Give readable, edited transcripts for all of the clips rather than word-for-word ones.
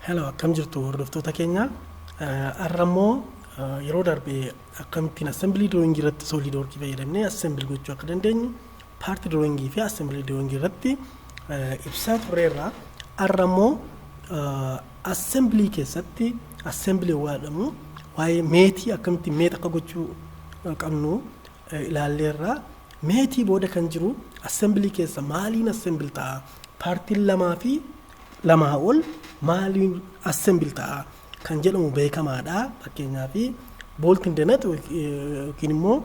Hello, akkam jirtu hordoftoota keenya? Har'a immoo yeroo darbe akkamittiin assembly drawing irratti SolidWorks fayyadamnee assemble gochuu akka dandeenyu part drawing fi assembly drawing irratti ibsaa turreerra. Har'a immoo assembly keessatti assembly waa jedhamu, waa'ee mate, akkamittiin mate akka gochuu qabnu ilaalleerra. Mate booda kan jiru assembly keessa maaliin assemble ta'a? Partiin lamaa fi lamaa ol maaliin assemble ta'a kan jedhamu beekamaadha. Fakkeenyaaf, bolt and nut yookiin immoo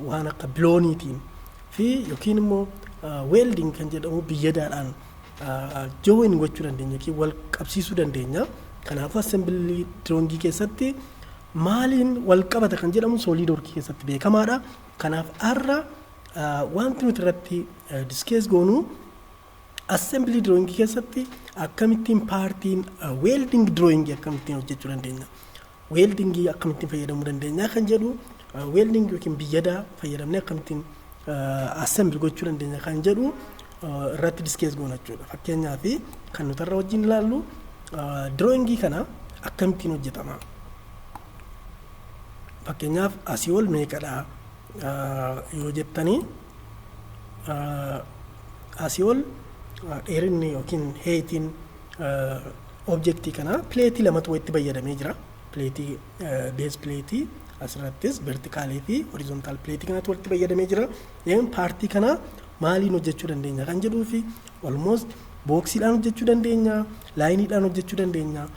waan akka bilooniitiin fi yookiin immoo welding kan jedhamu biyyadaadhaan join gochuu dandeenya yookiin wal qabsiisuu dandeenya. Kanaafuu, assembly drawing keessatti maaliin wal qabata kan jedhamu SolidWorks keessatti beekamaadha. Kanaaf, har'a wanti nuti irratti discuss goonu assembly drawing keessatti akkamittiin partiin welding drawing akkamittiin hojjechuu dandeenya. Weldingii akkamittiin fayyadamuu dandeenya kan jedhu, welding yookiin biyyadaa fayyadamnee akkamittiin assemble gochuu dandeenya kan jedhu irratti discuss goona jechuudha. Fakkeenyaaf, kan nuti irra wajjin ilaallu drawingii kana akkamittiin hojjetama. Fakkeenyaaf, asii ol meeqadha yoo jettanii, asii ol dheerinni yookiin heightiin objectii kana plateii lamatu walitti fayyadamee jira. Plateii, base plateii asirrattis verticalii fi horizontal plateii kanatu walitti fayyadamee jira. Then partii kana maaliin hojjechuu dandeenya kan jedhuu fi almost boxiidhaan hojjechuu dandeenya, lineiidhaan hojjechuu dandeenya.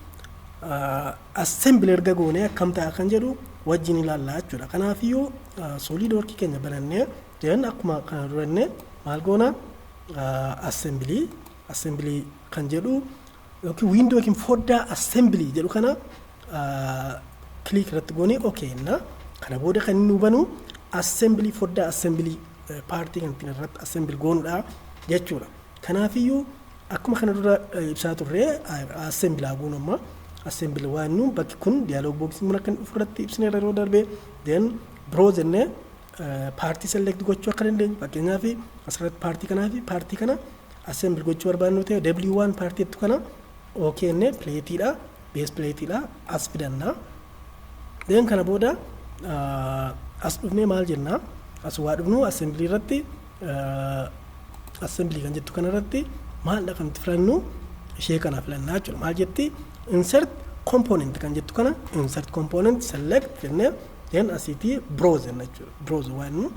Assemble erga goonee akkam ta'a kan jedhu wajjin ilaallaa jechuudha. Kanaafiyyuu, SolidWorks keenya banannee, then akkuma kana durannee maal goona? Assembly kan jedhu yookiin window yookiin foddaa assembly jedhu kana click irratti goonee okay jenna. Kana booda kan inni hubanu assembly, foddaa assembly, partii kan ittiin irratti assemble goonudha jechuudha. Kanaafiyyuu, akkuma kana dura ibsaa turre, assemble haa goonu. Amma assemble waan nu bakki kun dialog boxiin kun akka inni dhufu irratti ibsineerra yeroo darbe. Then browse jennee partii select gochuu akka dandeenyu, fakkeenyaaf, asirratti partii kanaa fi partii kana assemble gochuu barbaadnu ta'e, W1 partii jettu kana okay jennee, plateiidha, base plateiidha, as fidanna. Then kana booda as dhufnee maal jennaa? As waa dhufnu assembly irratti, assembly kan jettu kana irratti maaldha kan nuti filannu? Ishee kana filannaa jechuudha. Maal jetti? Insert component kan jettu kana, insert component select jennee, then asiitii browse jenna jechuudha. Browse waan nu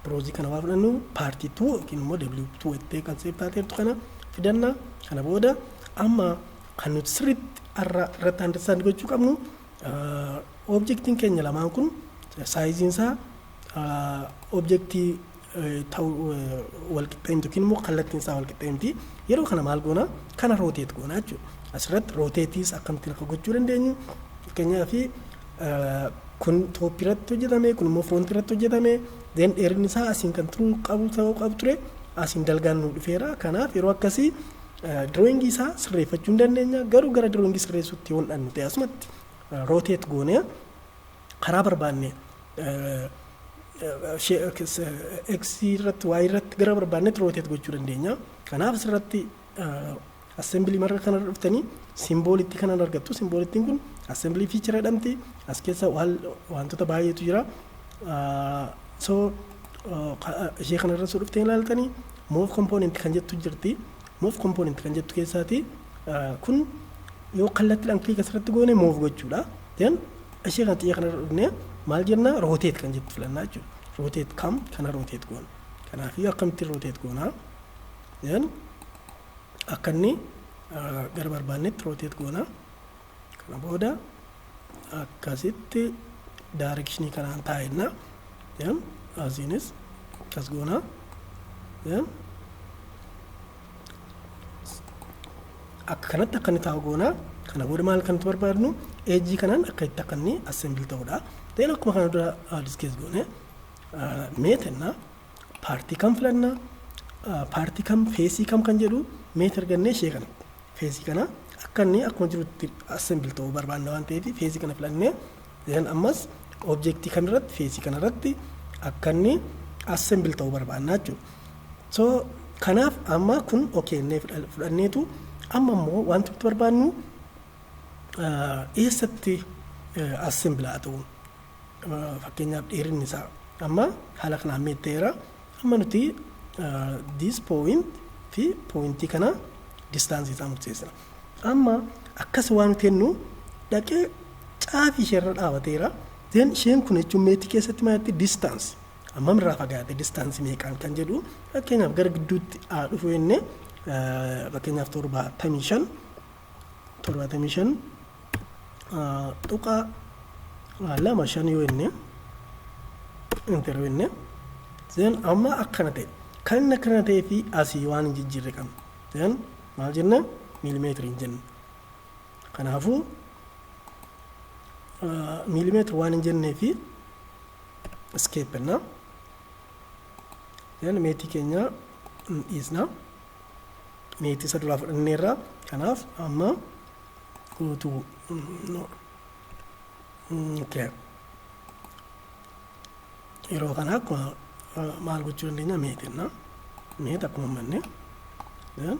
browse kana waa fudhannu, partii 2 yookiin immoo W2 jettee kan save taateertu kana fidanna. Kana booda amma kan nuti sirriitti irratti understand gochuu qabnu, objectiin keenya lamaan kun sizeiin isaa objectii ta'uu wal qixxeemti yookiin immoo kallattiin isaa wal qixxeemti. Yeroo kana maal goona? Kana rotate goona jechuudha. Asirratti rotateiis akkamittiin akka gochuu dandeenyu, fakkeenyaaf, kun topii irratti hojjetame, kun immoo frontii irratti hojjetame, then dheerinni isaa asiin kan turuu qabu ta'uu qabu ture, asiin dalgaan nu dhufeera. Kanaaf, yeroo akkasii drawingii isaa sirreeffachuu hin dandeenya. Garuu gara drawingii sirreessuutti yoo hin dhannu ta'e, asumatti rotate goonee karaa barbaanne X irratti, Y irratti gara barbaannetti rotate gochuu dandeenya. Kanaaf, asirratti assembly marga kana dhuftanii symbolitti kanan argattu. Symbolittiin kun assembly feature jedhamti. As keessa wantoota baay'eetu jira. So ishee kanarra soo dhuftee ilaaltanii, move component kan jettu jirti. Move component kan jettu keessaati kun yoo kallattiidhaan click asirratti goone move gochuudha. Then ishee kan xiyya kanarra dhufnee maal jenna? Rotate kan jettu filannaa jechuudha. Rotate kam kana rotate goona. Kanaafiyyuu, akkamittiin rotate goonaa? Then akka inni gara barbaannetti rotate goona. Kana booda akkasitti directionii kanaan taa'enna. Then asiinis akkas goona. Then akka kanatti akka inni taa'u goona. Kana booda maal kan nuti barbaadnu? Edgeii kanaan akka itti akka inni assemble ta'udha. Then akkuma kana dura discuss goone, mate enna, partii kam filanna, partii kam, faceii kam kan jedhu mate argannee, ishee kana, faceii kana akka inni akkuma jirutti assemble ta'uu barbaanna waan ta'eef, faceii kana filannee, then ammas objectii kamirratti, faceii kanarratti akka inni assemble ta'uu barbaanna jechuudha. So kanaaf amma kun okay jennee fudhanneetu, amma immoo wanti nuti barbaannu Eessatti assemble haa ta'u? Fakkeenyaaf, dheerinni isaa amma haala kanaan meetteera. Amma nuti this point fi pointii kana distanceii isaa murteessina. Amma akkas waan nuti jennu, dhaqee caafii isheerra dhaabateera. Then isheen kun jechuun meetii keessatti maalitti distance hammam irraa fagaate, distanceii meeqaan kan jedhu, fakkeenyaaf gara gidduutti haa dhufu jenne, fakkeenyaaf 75, 75.25 yoo jenne, enter yoo jenne, then amma akkana ta'e. Kan inni akkana ta'ee fi asii waan hin jijjiirre qabna. Then maal jenna? Miilimeetirii hin jenne. Kanaafuu miilimeetira waan hin jennee fi escape jenna. Then meetii keenya hin dhiisna. Meetii isa duraa fudhanneerra. Kanaaf amma guutuu no. Okay. Yeroo kana akkuma maal gochuu dandeenya? Meetinna. Mate akkuma manne. Then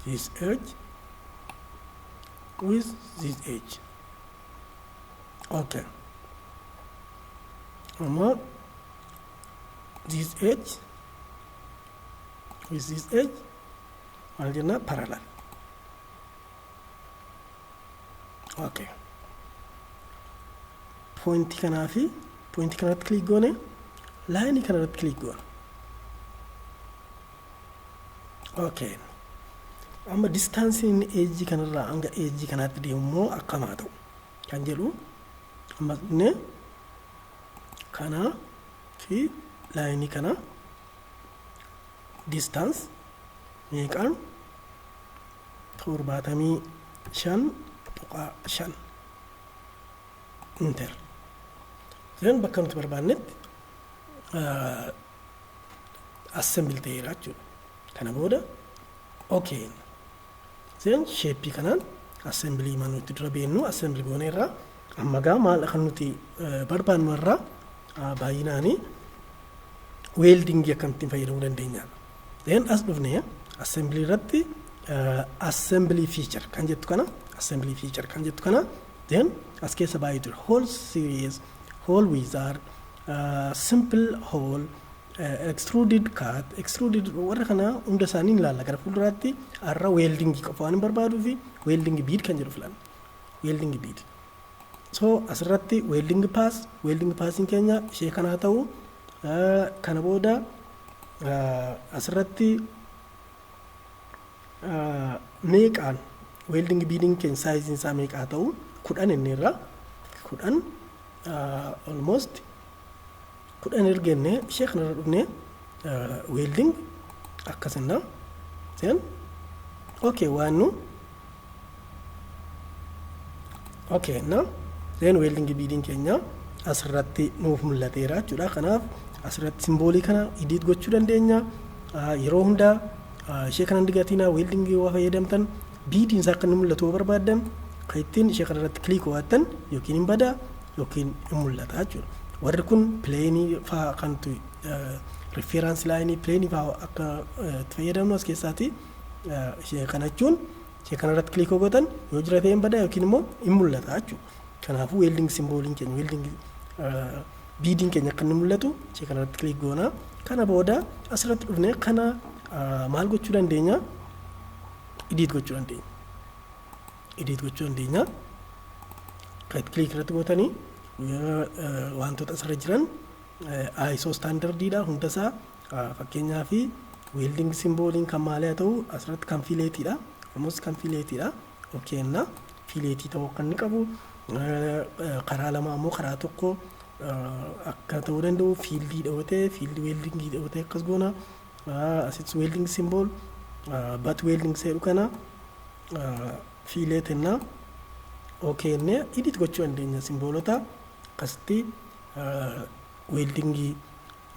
this edge with this edge. Okay. Amma this edge with this edge maal jenna? Parallel. Okay. Pointii kanaa fi pointii kanarratti click goone, lineii kanarratti click goone. Okay. Amma distanceiin inni edgeii kanarraa hanga edgeii kanaatti deemu immoo akkam haa ta'u kan jedhu, amma inni kanaa fi lineii kana distance meeqaan? 75.5, enter. Then bakka nuti barbaannetti assemble ta'eera jechuudha. Kana booda okay. Then shapeii kanaan assembly mana nuti dura beennu assembly gooneerra. Amma gaa maal kan nuti barbaannu irraa baay'inaanii weldingii akkamittiin fayyadamuu dandeenyaadha. Then as dhufnee assembly irratti assembly feature kan jettu kana, assembly feature kan jettu kana, then as keessa baay'ee jira. Hole series, hole wizard, simple hole, extruded cut, extruded, warra kana hunda isaanii ilaalla gara fuulduraatti. Har'a weldingii qofa waan hin barbaaduu fi welding bead kan jedhu filanna. Welding bead. So asirratti welding path, welding pathiin keenya ishee kanaa ta'u. Kana booda asirratti meeqaan welding beadiin keenya, sizeiin isaa meeqaa ta'u? 10 inni irra 10, almost 10 ergenne, ishee kanarra dhufne welding akkasinna. Then okay, waan nu okay na, then welding beadiin keenya asirratti nuuf mul'ateera jechuudha. Kanaaf asirratti symbolii kana edit gochuu dandeenya. Yeroo hundaa ishee kana digatina, weldingii waa fayyadamtan beadiin isaa akka inni mul'atu yoo barbaaddan, kan ittiin ishee kana irratti click waattan yookiin hin badaa yookiin hin mul'ata jechuudha. Warri kun planeii faa kantu reference lineii, planeii faa akka itti fayyadamnu as keessaati. Ishee kana jechuun ishee kana irratti click gootan yoo jira ta'e hin badaa yookiin immoo hin mul'ata jechuudha. Kanaafuu welding symboliin keenya, welding beadiin keenya akka inni mul'atu ishee kana irratti click goona. Kana booda asirratti dhufnee kana maal gochuu dandeenya? Edit gochuu dandeenya. Edit gochuu dandeenya. Right click irratti gootanii wantoota asirra jiran ISO standardiidha hundasaa. Fakkeenyaa fi welding symboliin kan maalii haa ta'u? Asirratti kan filletiidha. Almost kan filletiidha. Okay na, filletii ta'uu kan inni qabu karaa lama ammoo karaa tokko akka ta'uu danda'u, fieldii dhawatee, fieldii weldingii dhawatee akkas goona. Asitti welding symbol butt welding seedhu kana fillet ennaa, okay ennee edit gochuu dandeenya. Symbolota akkasitti weldingii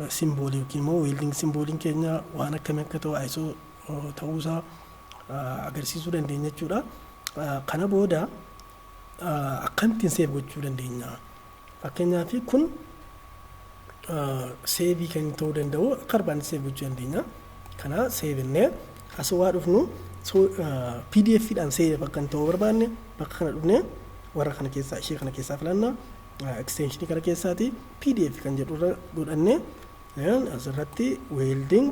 symbolii yookiin immoo welding symboliin keenya waan akkamii akka ta'u, ISO ta'uusaa agarsiisuu dandeenya jechuudha. Kana booda akkamittiin save gochuu dandeenya? Fakkeenyaaf, kun saveii kan ta'uu danda'u, akka barbaanne save gochuu dandeenya. Kana savennee as waa dhufnu PDF dhaan save akka hin ta'uu barbaanne, bakka kana dhufnee warra kana keessaa ishee kana keessaa filanna. Extensionii kana keessaati PDF kan jedhu irra godhanne, asirratti welding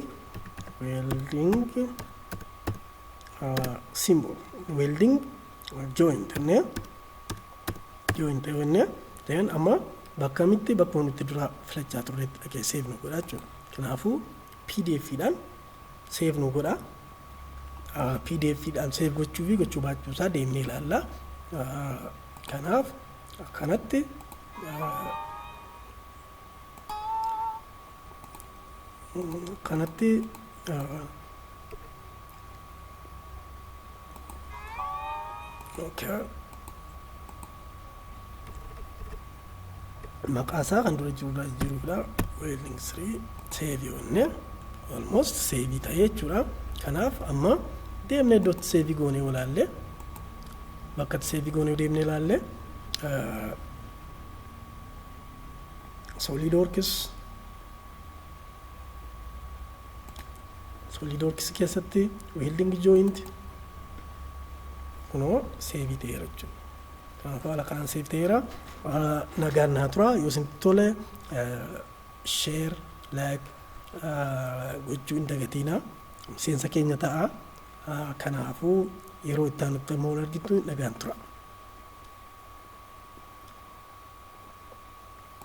symbol, welding joint jennee, joint jennee, then amma bakka kamitti, bakka nuti dura filachaa turretti dhaqee save nu godha jechuudha. Kanaafuu PDF dhaan save nu godha. PDF dhaan save gochuu fi gochuu baachuu isaa deemnee ilaalla. Kanaaf akkanatti okay. Maqaa isaa kan dura jirudha jirudha, welding 3 save jennee, almost save ta'ee jechuudha. Kanaaf amma deemnee iddootti save goonee ilaalle, bakka itti save goonee deemnee ilaalle, SolidWorks keessatti welding joint kunoo save ta'eera jechuudha. Kanaafuu haala kanaan save ta'eera. Nagaan naa tura. Yoo isinitti tole share, like gochuu hin dagatiinaa. Miseensa keenya ta'a. Kanaafuu yeroo itti aanutti immoo wal argitu, nagaan tura.